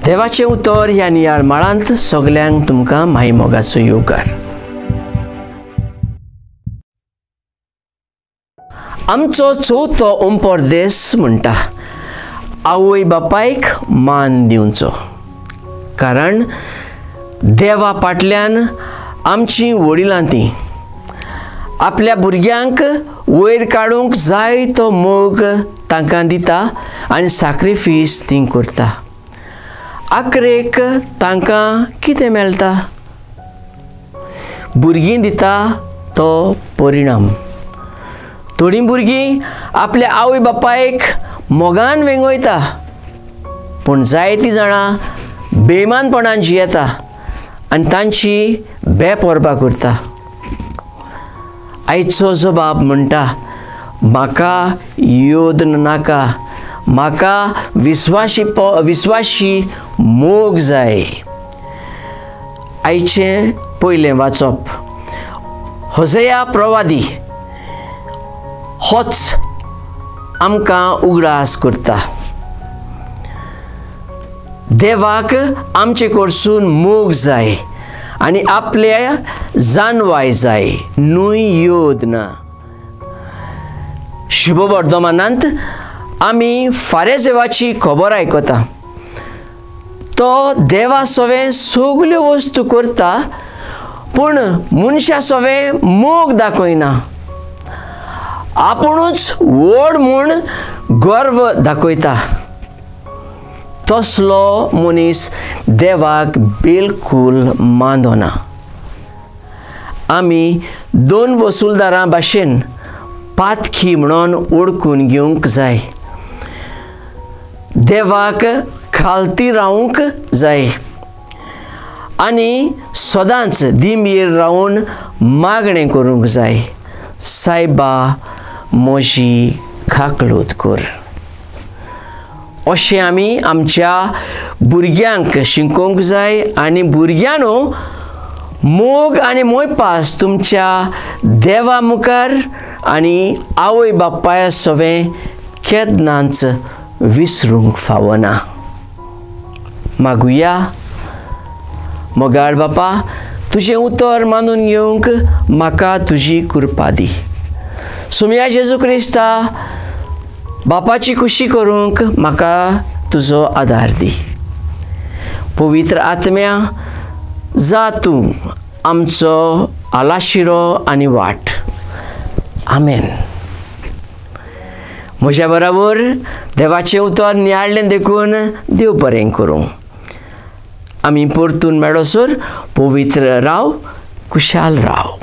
देवाचें उतर ह्या नियाळ माळांत सगल्यांक तुमकां मायमोगाचो येवकार. आमचो चवथो उमपोरदेस म्हणटा आवय बापायक मान दिवचो, कारण देवा फाटल्यान आमची वडिलां ती आपल्या भुरग्यांक वयर काडूंक जाय तो मोग तांकां दिता आनी साक्रिफीस ती करता. आखरेक तांकां कितें मेळटा? भुरगीं दिता तो परिणाम. थोडीं भुरगीं आपल्या आवय बापायक मोगान वेंगयता, पूण जायतीं जाणां बेमानपणान जियेता आनी तांची बेपर्वा करता. आयचो जबाब म्हणटा म्हाका योदन नाका, म्हाका विस्वाशी मोग जाय. आयचें पयलें वाचप होसेया प्रवादी होच आमकां उगडास करता. देवाक आमचे कडसून मोग जाय आनी आपल्या जानवाय जाय, न्हय योद ना. शुभवर्धमानांत आमी फारेजेवाची खबर आयकता. तो देवा सवें सगल्यो वस्तू करता, पूण मनशा सवें मोग दाखयना. आपुणूच व्हड म्हूण गर्व दाखयता. तसलो मनीस देवाक बिलकूल मानना. आमी दोन वसुलदारां भाशेन पातखी म्हणून ओळखून घेवंक जाय. देवाक खालती रावंक जाय आनी सदांच दिमयेर रावन मागणें करूंक जाय. सायबा म्हजी खाकलूत कर. अशें आमी आमच्या भुरग्यांक शिकोवंक जाय. आनी भुरग्यांनो, मोग आनी मोयपास तुमच्या देवा मुखार आनी आवय बापाय सवें केन्नाच विसरूंक फावना. मागुया. मोगाळ बापा, तुजें उतर मानून घेवंक म्हाका तुजी कृपा दी. सोमया जेजू क्रिस्ता, बापाची खुशी करूंक म्हाका तुजो आदार दी. पवित्र आत्म्या, जा तूं आमचो आलाशिरो आनी वाट. आमेन. म्हज्या बराबर देवाचें उतर नियाळ्ळें देखून देव बरें करूं. आमी परतून मेळोसर पवित्र राव, खुशाल राव.